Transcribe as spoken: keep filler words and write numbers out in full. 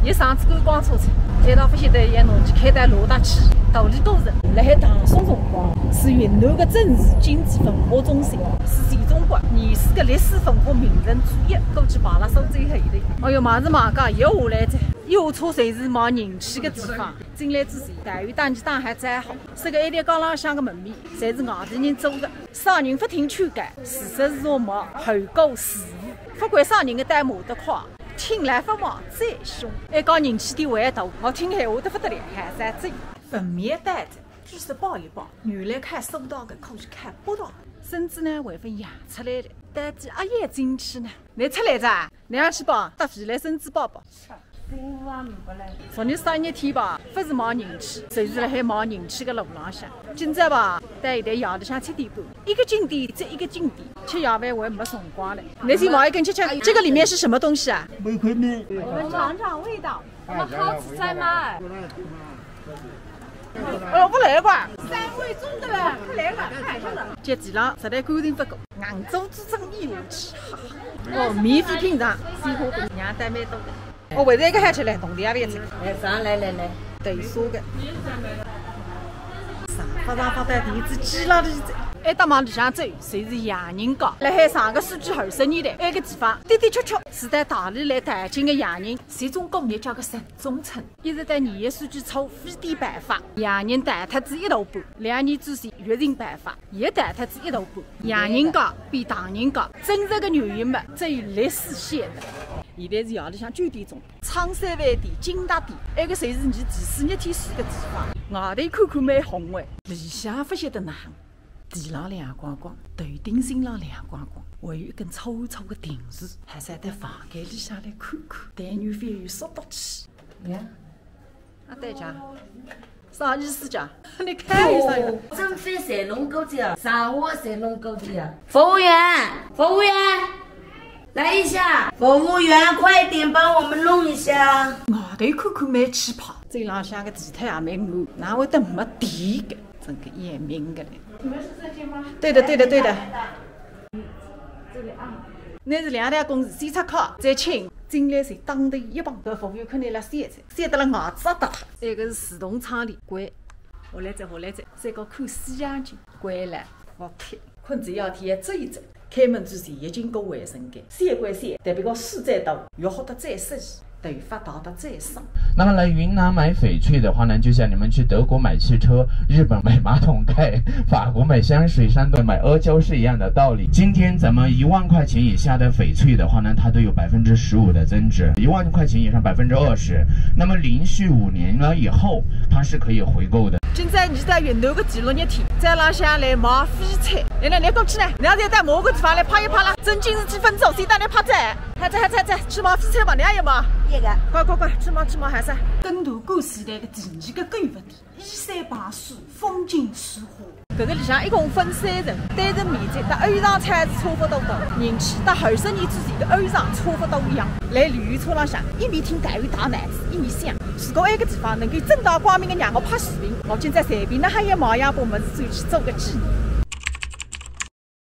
一上子观光车子，一道勿晓得要弄去开到哪搭去，道理都是。辣海唐宋辰光，是云南个政治经济文化中心，是全中国廿四个历史文化名城之一，过去排了苏州后头。哎哟，买是买家，一下来哉，一下车侪是卖银器个地方。进来之前，导游搭侬打好招呼，说个一条街浪向个门面，侪是外地人租个。 啥人勿听劝告，事实是我们后果自负。勿管啥人个单骂得快，听来勿骂再凶。一家人气的味道，我听闲话得勿得了，还是这。粉面包子，鸡翅包一包，原来看手道个，可是看不到。孙子呢，还勿养出来了，带仔阿爷进去呢。你出来着？你要去吧，搭回来孙子包包。 昨日三月天吧，勿是买银器，就是辣海买银器个路浪向。今朝吧，到现在夜里向七点半，一个景点接一个景点，吃夜饭还没辰光嘞。你先买一根吃吃，这个里面是什么东西啊？没看呢。我们尝尝味道。我们烤子在吗？哦，勿来个。三味粽的嘞，不来了，太热了。这地浪实在干净勿够，硬做做整一下去。哦，免费品尝，鲜花饼，人家带蛮多的。 哦，还是一个海吃来，动的也勿吃。来，上来来来，等于说个。上发上发到电子机浪头去。哎，搭往里向走，就是洋人街。辣海上个世纪二十年代，埃个地方的的确确是带大陆来淘金个洋人，其中工业叫个城中村，一直到廿一世纪初非典爆发，洋人淘脱仔一大半，两年之前疫情爆发，也淘脱仔一大半。洋人街比唐人街真实个原因嘛，只有历史显得。现在是夜里向九点钟。 唱山饭店、金达店，埃个侪是伲第四日天住个地方。外头看看蛮宏伟，里向勿晓得哪能。地浪亮光光，头顶心浪亮光光，还有一根粗粗个藤条，还是到房间里向来看看，但愿勿要缩到去。呀，啊，对家。 啥意思讲？你看一下呀。蒸饭侪弄过的啊，啥话侪弄过的啊。服务员，服务员，来一下，服务员，快点帮我们弄一下。外头看看蛮气派，这浪向个地毯也蛮暗，哪会得没电个？真个要命个嘞。你们是这间吗？对的，对的，对的。这里啊。那是两条公司，先插卡，再请。进来是当头一棒，搿服务员肯定来歇着。 吓得了牙齿搭脱。埃个是自动窗帘，关。下来再，下来再，再讲看西洋镜，关了，勿开。困觉要天遮一遮，开门之前要经过卫生间，先关先，特别讲水再多，浴好得再适意，头发汏得再爽。那么来云南买翡翠的话呢，就像你们去德国买汽车、日本买马桶盖、法国买香水、山东买阿胶是一样的道理。今天咱们一万块钱以下的翡翠的话呢，它都有百分之十五的增值，一万块钱以上百分之二十。那么连续五年了以后，它是可以回购的。今朝伲到云南个第六日天，再浪向来买翡翠。来来，侬过去呢，侬也到某个地方来拍一拍啦，正经是几分钟，先带侬拍照。好哉好哉好哉，去买翡翠吧，侬也要买？一个。快快快，去买去买，还是。登陆古时代个第二个购物地。 依山傍水，风景如画。搿个里向一共分三层，单层面积搭欧尚超市差勿多大，人气搭二十年之前个欧尚差勿多一样。来旅游车浪向，一面听导游打脑子，一面想，如果埃个地方能够正大光明个让我拍视频，我今朝随便哪哈也买样把物事转去做个纪念。